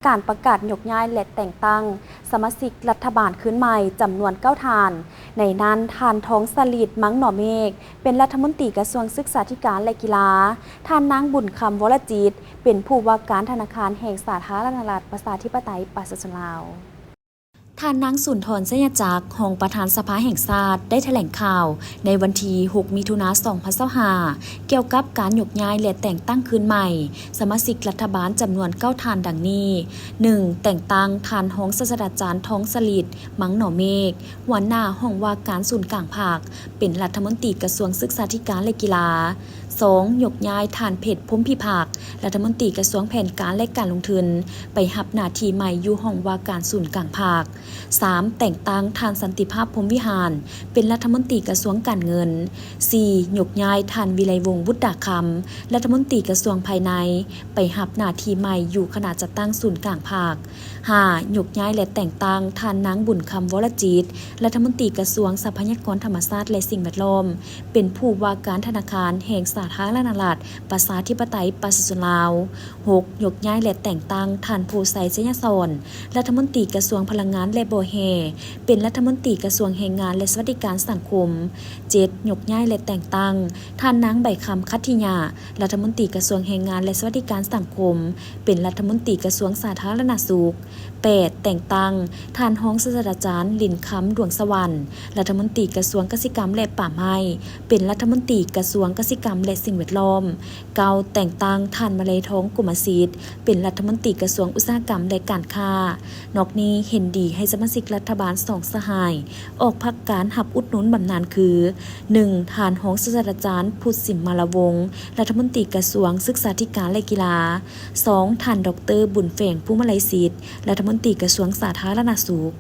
ການປະກາດຍົກຍ້າຍ ແລະ ແຕ່ງຕັ້ງສະມາຊິກລັດຖະບານຄືນໃໝ່ຈຳນວນເກົ້າທ່ານ, ໃນນັ້ນ ທ່ານ ທອງສະລິດ ມັງໜໍເມກ ເປັນລັດຖະມົນຕີກະຊວງສຶກສາທິການ ແລະ ກິລາ, ທ່ານ ນາງ ບຸນຄຳ ວໍລະຈິດ ເປັນຜູ້ວ່າການທະນາຄານແຫ່ງສາທາລະນະລັດ ປະຊາທິປະໄຕ ປະຊາຊົນລາວ. ທ່ານນາງ ສຸນທອນ ໄຊຍະຈັກ ຮອງປະທານສະພາແຫ່ງຊາດ ໄດ້ຖະແຫຼງຂ່າວໃນວັນທີຫົກ ມິຖຸນາ ສອງພັນຊາວຫ້າ ກ່ຽວກັບການຍົກຍ້າຍ ແລະ ແຕ່ງຕັ້ງຄືນໃໝ່ສະມາຊິກລັດຖະບານຈຳນວນເກົ້າທ່ານ ດັ່ງນີ້: ໜຶ່ງ ແຕ່ງຕັ້ງທ່ານຮອງສາດສະດາຈານ ທອງສະລິດ ມັງໜໍເມກ ຫົວໜ້າຫ້ອງວ່າການສູນກາງພັກ ເປັນລັດຖະມົນຕີກະຊວງສຶກສາທິການ ແລະ ກິລາ. ສອງ ຍົກຍ້າຍທ່ານ ເພັດ ພົມພິພັກ ລັດຖະມົນຕີກະຊວງແຜນການ ແລະ ການລົງທຶນ ໄປຮັບໜ້າທີ່ໃໝ່ຢູ່ຫ້ອງວ່າການສູນກາງພັກ. ສາມ ແຕ່ງຕັ້ງທ່ານ ສັນຕິພາບ ພົມວິຫານ ເປັນລັດຖະມົນຕີກະຊວງການເງິນ. ສີ່ ຍົກຍ້າຍທ່ານ ວິໄລວົງ ບຸດດາຄຳ ລັດຖະມົນຕີກະຊວງພາຍໃນ ໄປຮັບໜ້າທີ່ໃໝ່ຢູ່ຄະນະຈັດຕັ້ງສູນກາງພັກ. ຫ້າ ຍົກຍ້າຍ ແລະ ແຕ່ງຕັ້ງທ່ານນາງ ບຸນຄຳ ວໍລະຈິດ ລັດຖະມົນຕີກະຊວງຊັບພະຍາກອນທຳມະຊາດ ແລະ ສິ່ງແວດລ້ອມ ເປັນຜູ້ວ່າການທະນາຄານແຫ່ງສາທາລະນະລັດ ປະຊາທິປະໄຕ ປະຊາຊົນລາວ. ຫົກ ຍົກຍ້າຍ ແລະ ແຕ່ງຕັ້ງທ່ານ ໂພໄຊ ໄຊຍະສອນ ລັດຖະມົນຕີກະຊວງພະລັງງານ ແລະ ບໍ່ແຮ່ ເປັນລັດຖະມົນຕີກະຊວງແຮງງານ ແລະ ສະຫວັດດີການສັງຄົມ. ເຈັດ ຍົກຍ້າຍ ແລະ ແຕ່ງຕັ້ງທ່ານນາງ ໃບຄຳ ຄັດທິຍະ ລັດຖະມົນຕີກະຊວງແຮງງານ ແລະ ສະຫວັດດີການສັງຄົມ ເປັນລັດຖະມົນຕີກະຊວງສາທາລະນະສຸກ. ແປດ ແຕ່ງຕັ້ງທ່ານຮອງສາດສະດາຈານ ລິນຄຳ ດວງສະຫວັນ ລັດຖະມົນຕີກະຊວງກະສິກຳ ແລະ ປ່າໄມ້ ເປັນລັດຖະມົນຕີກະຊວງກະສິກຳ ແລະ ສິ່ງແວດລ້ອມ. ເກົ້າ ແຕ່ງຕັ້ງທ່ານ ມະໄລທອງ ກົມມະສິດ ເປັນລັດຖະມົນຕີກະຊວງອຸດສາຫະກຳ ແລະ ການຄ້າ. ນອກນີ້ເຫັນດີໃຫ້ສະມາຊິກລັດຖະບານສອງສະຫາຍ ອອກພັກການຮັບອຸດໜູນບຳນານຄື: ໜຶ່ງ ທ່ານຮອງສາດສະດາຈານ ພຸດ ສິມມາລະວົງ ລັດຖະມົນຕີກະຊວງສຶກສາທິການ ແລະ ກິລາ. ສອງ ທ່ານ ດອກເຕີ ບຸນແຝງ ພູມະໄລສິດ ລັດຖະມົນຕີກະຊວງສາທາລະນະສຸກ.